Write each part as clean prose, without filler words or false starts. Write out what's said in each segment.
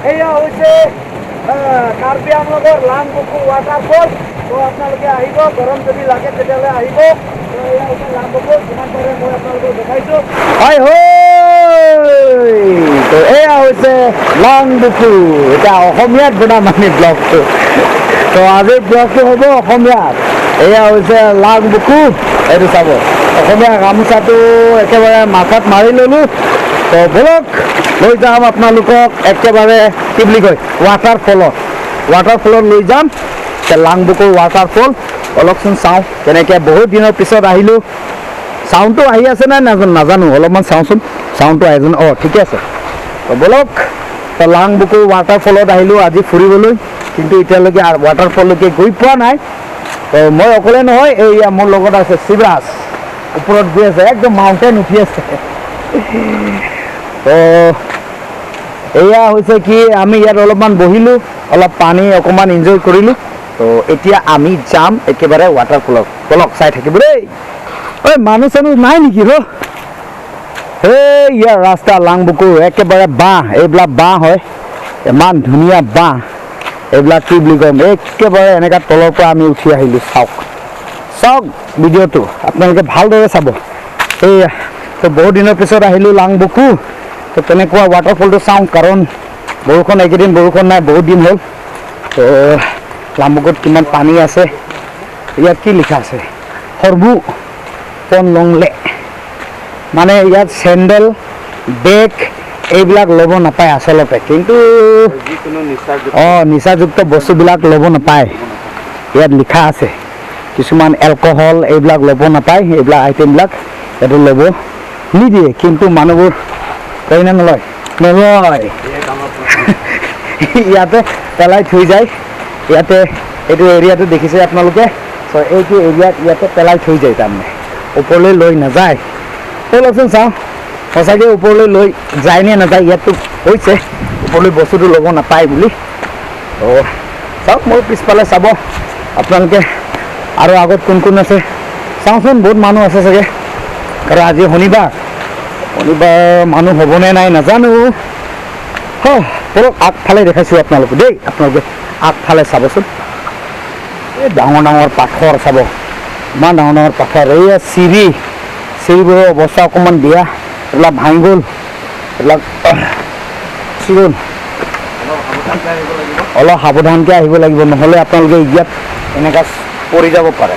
এয়া হৈছে কাৰ্বি আংলঙৰ লাংবুকু ৱাটাৰফল। তো আপোনালোকে আহিব, গৰম যদি লাগে তেতিয়াহ'লে আহিব। তো এয়া হৈছে লাংবুকু, যিমান পাৰে মই আপোনালোকক দেখাইছোঁ। হয় হয়, তো এয়া হৈছে লাংবুকু। এতিয়া অসমীয়াত বনাম আমি ব্লগটো। তো আজিৰ ব্লগটো হ'ব অসমীয়াত। এয়া হৈছে লাংবুকু, এইটো চাব, অসমীয়া গামোচাটো একেবাৰে মাথাত মাৰি ল'লোঁ। তো ব'লক লৈ যাম আপোনালোকক একেবাৰে কি বুলি কয় ৱাটাৰফলত, ৱাটাৰফলত লৈ যাম। লাংবুকুৰ ৱাটাৰফল অলপচোন চাওঁ কেনেকৈ, বহুত দিনৰ পিছত আহিলোঁ। চাউণ্ডটো আহি আছে নাই নাজানো, অলপমান চাওঁচোন চাউণ্ডটো আহি আছে। অঁ ঠিকে আছে। তো ব'লক, তো লাংবুকুৰ ৱাটাৰফলত আহিলোঁ আজি ফুৰিবলৈ, কিন্তু এতিয়ালৈকে ৱাটাৰফললৈকে গৈ পোৱা নাই। তো মই অকলে নহয়, এইয়া মোৰ লগত আছে শিৱৰাজ, ওপৰত গৈ আছে, একদম মাউণ্টেইন উঠি আছে। তো এয়া হৈছে কি, আমি ইয়াত অলপমান বহিলোঁ, অলপ পানী অকণমান এনজয় কৰিলোঁ। তো এতিয়া আমি যাম একেবাৰে ৱাটাৰফলত। ব'লক চাই থাকিব দেই। ঐ মানুহ চানুহ নাই নেকি ৰ? সেই ইয়াৰ ৰাস্তা লাংবুকুৰ একেবাৰে বাঁহ, এইবিলাক বাঁহ হয়, ইমান ধুনীয়া বাঁহ, এইবিলাক কি বুলি ক'ম, একেবাৰে এনেকুৱা তলৰ পৰা আমি উঠি আহিলোঁ। চাওক চাওক ভিডিঅ'টো আপোনালোকে ভালদৰে চাব। এইয়া তো বহুত দিনৰ পিছত আহিলোঁ লাংবুকু। তো তেনেকুৱা ৱাটাৰফলটো চাওঁ, কাৰণ বৰষুণ এইকেইদিন বৰষুণ নাই, বহুত দিন হ'ল। তো লাংবুকুত কিমান পানী আছে, ইয়াত কি লিখা আছে, সৰ্বু পন লংলে, মানে ইয়াত চেণ্ডেল বেগ এইবিলাক ল'ব নাপায় আচলতে, কিন্তু অঁ নিচাযুক্ত বস্তুবিলাক ল'ব নাপায়, ইয়াত লিখা আছে। কিছুমান এলকহল এইবিলাক ল'ব নাপায়, এইবিলাক আইটেমবিলাক এইটো ল'ব নিদিয়ে, কিন্তু মানুহবোৰ কয় নে নলয়? নলয়, ইয়াতে পেলাই থৈ যায়। ইয়াতে এইটো এৰিয়াটো দেখিছে আপোনালোকে, চ' এইটো এৰিয়াত ইয়াতে পেলাই থৈ যায়, তাৰমানে ওপৰলৈ লৈ নাযায়। ব'লকচোন চাওঁ সঁচাকৈ ওপৰলৈ লৈ যায় নে নাযায়। ইয়াততো হৈছে ওপৰলৈ বস্তুটো ল'ব নাপায় বুলি। তো চাওক মোৰ পিছফালে চাব আপোনালোকে, আৰু আগত কোন কোন আছে চাওঁচোন, বহুত মানুহ আছে চাগে, কাৰণ আজি শনিবাৰ, শনিবাৰ মানুহ হ'বনে নাই নাজানো। ব'লক আগফালে দেখাইছোঁ আপোনালোক দেই, আপোনালোকে আগফালে চাবচোন। এই ডাঙৰ ডাঙৰ পাথৰ চাব, ইমান ডাঙৰ ডাঙৰ পাথৰ। এইয়া চিৰি, চিৰিবোৰৰ অৱস্থা অকণমান বেয়া, এইবিলাক ভাঙি গ'ল, এইবিলাক গুচি গ'ল। অলপ সাৱধানকৈ আহিব লাগিব, নহ'লে আপোনালোকে ইয়াত এনেকুৱা পৰি যাব পাৰে।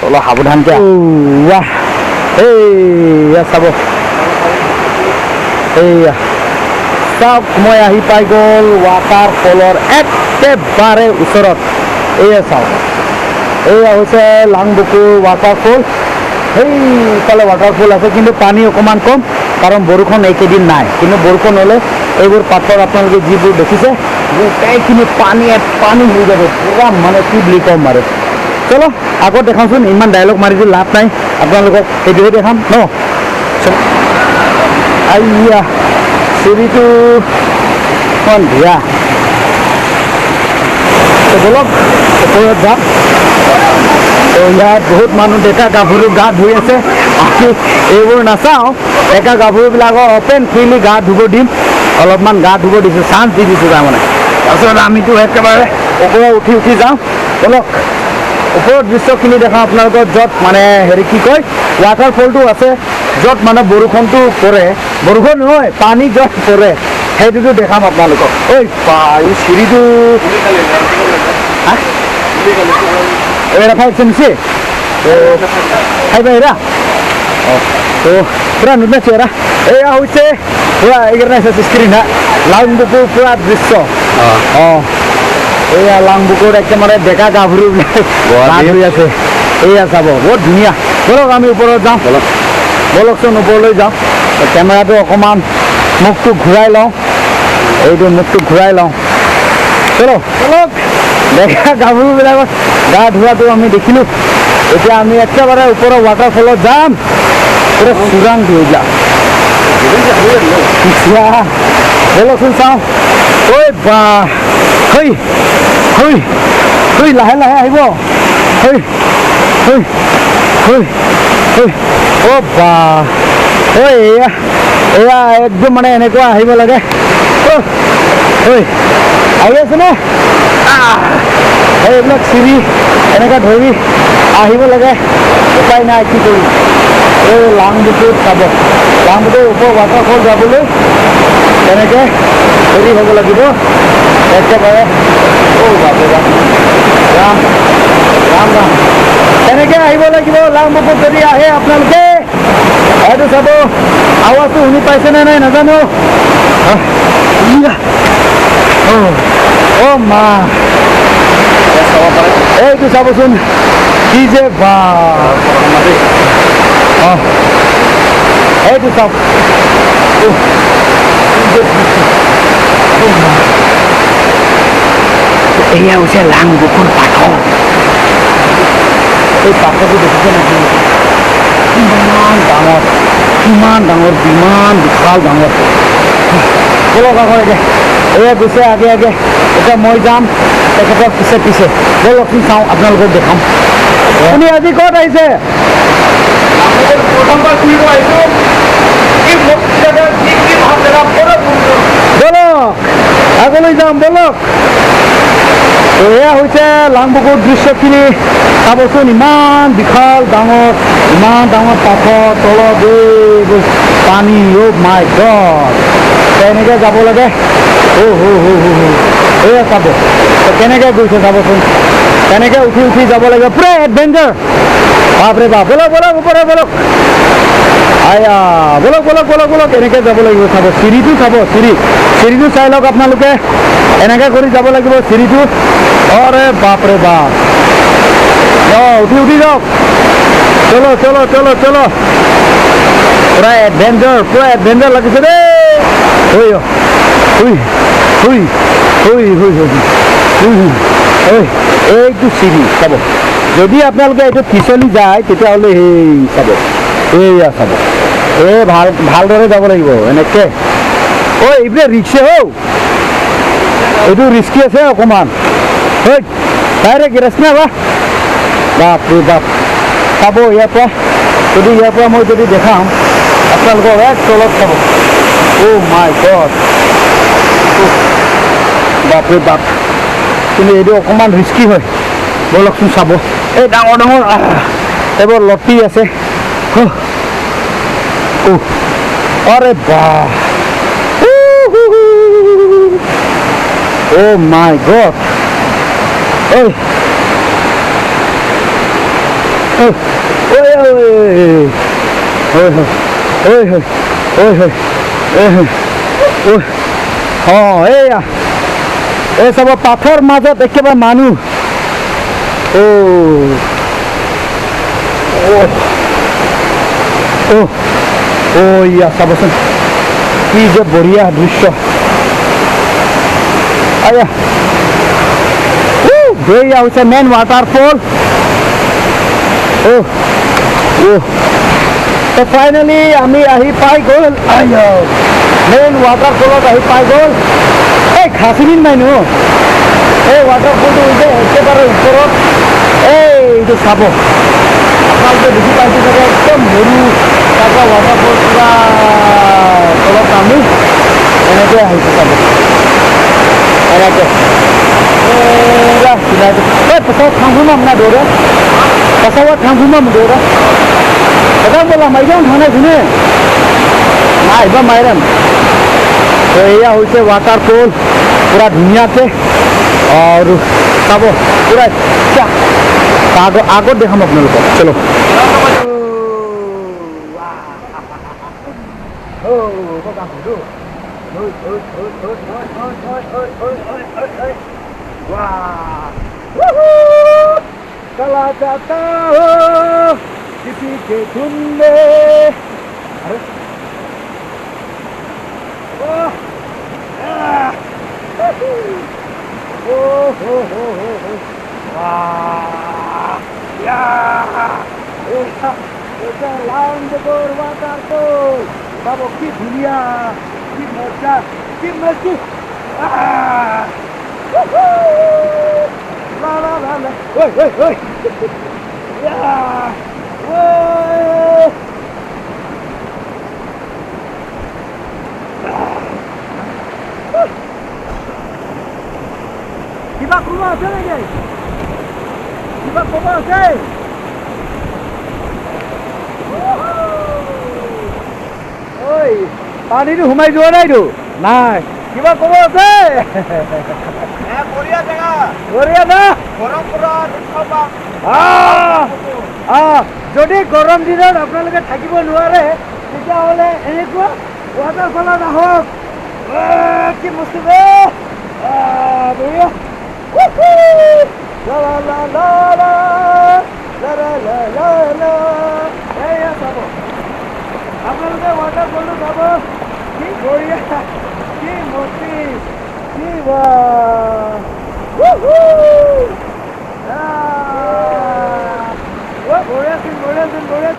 অলপ সাৱধানকৈ। এইয়া চাব, এইয়া চাওক, মই আহি পাই গ'ল ৱাটাৰফলৰ একেবাৰে ওচৰত। এইয়া চাওক, এইয়া হৈছে লাংবুকুৰ ৱাটাৰফল। সেইফালে ৱাটাৰফল আছে, কিন্তু পানী অকণমান কম, কাৰণ বৰষুণ এইকেইদিন নাই। কিন্তু বৰষুণ হ'লে এইবোৰ পাথৰ আপোনালোকে যিবোৰ দেখিছে গোটেইখিনি পানীয়ে পানী হৈ যাব পূৰা, মানে কি বুলি ক'ম আৰু। চলো আগত দেখাওঁচোন, ইমান ডাইলগ মাৰিছোঁ লাভ নাই, আপোনালোকক সেইটোহে দেখাম ন। আইয়া চিৰিটো সন্ধিয়া। তো ব'লক ওপৰত যাম। তো ইয়াত বহুত মানুহ ডেকা গাভৰু গা ধুই আছে, আমি এইবোৰ নাচাওঁ। ডেকা গাভৰুবিলাকক অপেন ফ্ৰীলি গা ধুব দিম, অলপমান গা ধুব দিছোঁ, চান্স দি দিছোঁ তাৰমানে। তাৰপিছত আমিতো একেবাৰে ওপৰত উঠি উঠি যাওঁ। ব'লক ওপৰৰ দৃশ্যখিনি দেখাওঁ আপোনালোকৰ, য'ত মানে হেৰি কি কয় ৱাটাৰফলটো আছে, য'ত মানে বৰষুণটো পৰে, বৰষুণ নহয় পানী য'ত পৰে সেইটোতো দেখাম আপোনালোকক। ঐ বা এই চিৰিটো এৰা তো পুৰা নুনাইছে এৰা। এয়া হৈছে পুৰা এইকাৰণে স্ক্ৰীণ লাংবুকুৰ পুৰা দৃশ্য। অঁ এইয়া লাংবুকুৰ একেবাৰে ডেকা গাভৰুবিলাক গা ধুই আছে। এইয়া চাব বহুত ধুনীয়া। ব'লক আমি ওপৰত যাওঁ, ব'লক ব'লকচোন ওপৰলৈ যাওঁ। কেমেৰাটো অকণমান মুখটো ঘূৰাই লওঁ, এইটো মুখটো ঘূৰাই লওঁ। চলো ব'লক, ডেকা গাভৰুবিলাকত গা ধোৱাটো আমি দেখিলোঁ। এতিয়া আমি একেবাৰে ওপৰৰ ৱাটাৰফলত যাম। পুৰা চোৰাংটো এইবিলাক, ব'লকচোন চাওঁ। ঐ বা হৈ হৈ হৈ, লাহে লাহে আহিব। হৈ হৈ হৈ হৈ, অ' বা ঐ, এয়া এয়া একদম মানে এনেকুৱা আহিব লাগে। ঐ আহি আছেনে? এইবিলাক চিৰি এনেকৈ ধৰি আহিব লাগে, উপায় নাই, কি কৰিম। এই লাংবুকুত চাব, লাংবুকুৰ ওপৰ ৱাটাৰফল যাবলৈ তেনেকৈ হেৰি হ'ব লাগিব একেবাৰে। অ' বাপৰে বাপ, ৰাম ৰাম ৰাম, তেনেকৈ আহিব লাগিব লাংবুকুত যদি আহে আপোনালোকে। এইটো চাব, আৱাজটো শুনি পাইছেনে নাই নাজানো। অ' মা, এইটো চাবচোন কি যে বা। অঁ, এইটো চাওক, এয়া হৈছে লাংবুকুৰ পাথৰ। এই পাথৰটো দেখিছে নেকি? কিমান ডাঙৰ, কিমান ডাঙৰ, কিমান বিশাল ডাঙৰ। ব'লক আকৌ এতিয়া এয়া গৈছে আগে আগে, এতিয়া মই যাম তেখেতৰ পিছে পিছে। ব'লকচোন চাওঁ, আপোনালোকক দেখাম। আপুনি আজি ক'ত আহিছে? প্ৰথমবাৰ ফুৰিব আহিছোঁ। কি কি ভাল জেগা। ব'লক আগলৈ যাম, ব'লক। এয়া হৈছে লাংবুকুৰ দৃশ্যখিনি চাবচোন, ইমান বিশাল ডাঙৰ, ইমান ডাঙৰ পাথৰ, তলত এইবোৰ পানী। অ' মাই গড, তেনেকৈ যাব লাগে। অ' হো হো হো হো, এয়া চাব কেনেকৈ গৈছে চাবচোন, তেনেকৈ উঠি উঠি যাব লাগিব, পূৰা এডভেঞ্চাৰ। বাপৰে বাপ, ব'লক ব'লক ওপৰে ব'লক, আয়া ব'লক ব'লক ব'লক ব'লক, এনেকৈ যাব লাগিব। চাব চিৰিটো, চাব চিৰি, চিৰিটো চাই লওক আপোনালোকে, এনেকৈ কৰি যাব লাগিব চিৰিটো। অৰে বাপৰে বাপ, অঁ উঠি উঠি যাওক, চলো চলো চলো চলো, পূৰা এডভেঞ্চাৰ, পূৰা এডভেঞ্চাৰ লাগিছে দেই। ঐ হুই হুই হুই হুই হুই হুই, এইটো চিৰি চাব, যদি আপোনালোকে এইটো পিছলি যায় তেতিয়াহ'লে সেই চাব, এইয়া চাব, এই ভাল ভালদৰে যাব লাগিব এনেকৈ। ঐ এইবিলাক ৰিক্সে হৌ, এইটো ৰিস্কি আছে অকণমান। ঐ ডাইৰেক্ট গেৰেজ না বা, বাপৰে বাপ। চাব ইয়াৰ পৰা, যদি ইয়াৰ পৰা মই যদি দেখাম আপোনালোকক, এক তলত চাব। অ' মাই গড, বাপৰে বাপ, কিন্তু এইটো অকণমান ৰিস্কি হয়। ব'লকচোন চাব, এই ডাঙৰ ডাঙৰ এইবোৰ লটি আছে। আৰে বাহ, অ' মাই গড, ঐ ঐ ঐ ঐ ঐ ঐ ঐ ঐ, অঁ এইয়া এই চাব, পাথৰ মাজত একেবাৰে মানুহ। অ' অ' অ' ইয়া চাবচোন কি যে বঢ়িয়া দৃশ্য। আয়া এইয়া হৈছে মেইন ৱাটাৰফল। অ' অ' তো ফাইনেলি আমি আহি পাই গ'ল, আয়া মেইন ৱাটাৰফলত আহি পাই গ'ল। এই খাচিমিন নাই ন, এই ৱাটাৰফলটো হৈছে একেবাৰে ওপৰত। এইটো চাব আপোনালোকে দেখি পাইছে চাগে, একদম সৰু তাৰপৰা ৱাটাৰফল পূৰা তলত নামি এনেকৈ আহিছে চাব, এনেকৈ পুৰা চিনাকি। এই পাছত থাংফুমাম না দৌৰে, পাছত থাংফুমাম দৌৰে, এটা মাইজাম থানাইছিনে নাইবা মাইৰাম। তো এয়া হৈছে ৱাটাৰফল, পূৰা ধুনীয়াকৈ আৰু চাব পূৰা আগত দেখাম আপোনালোকক। চলো चला जाता हो किसी के धुन में। अरे ओ हो हो हो हो, वाह या লাংবুকুৰ ৱাটাৰফল চাব, কি ধুনীয়া, কি মজা, কি মস্তি। লা লা লা লা, ঐ ঐ ঐ, ইয়া ঐ। কিবা ক'ব আছে নেকি? কিবা ক'ব আছে? ঐ, পানীটো সোমাই যোৱা নাইতো? নাই। কিবা ক'ব আছে? বঢ়িয়া জেগা। বঢ়িয়া না? গৰম পৰা ৰক্ষা পাম। যদি গৰম দিনত আপোনালোকে থাকিব নোৱাৰে, তেতিয়াহ'লে এনেকুৱা ৱাটাৰফলত আহক। কি মস্তি, বঢ়িয়া। লা লা লা লা লা লা লা লা লা। এয়া চাব আপোনালোকে, ৱাটাৰফলটো চাব। কি বঢ়িয়া, কি মস্তি, কি বা বঢ়িয়া চিন, বঢ়িয়া চিন, বঢ়িয়া।